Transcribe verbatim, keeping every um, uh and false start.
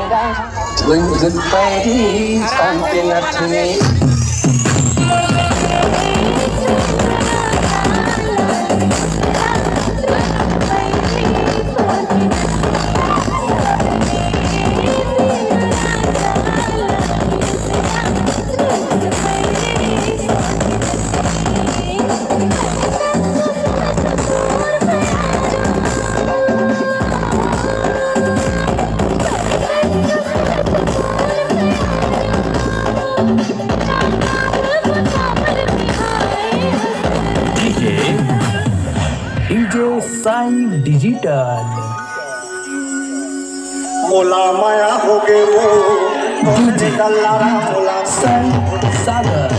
झुनझुन पैरी पान के नथनी। DJ, DJ Sai Digital। मोला माया होगे वो, DJ तोरे दल्लारा मोला। Sai Sagar।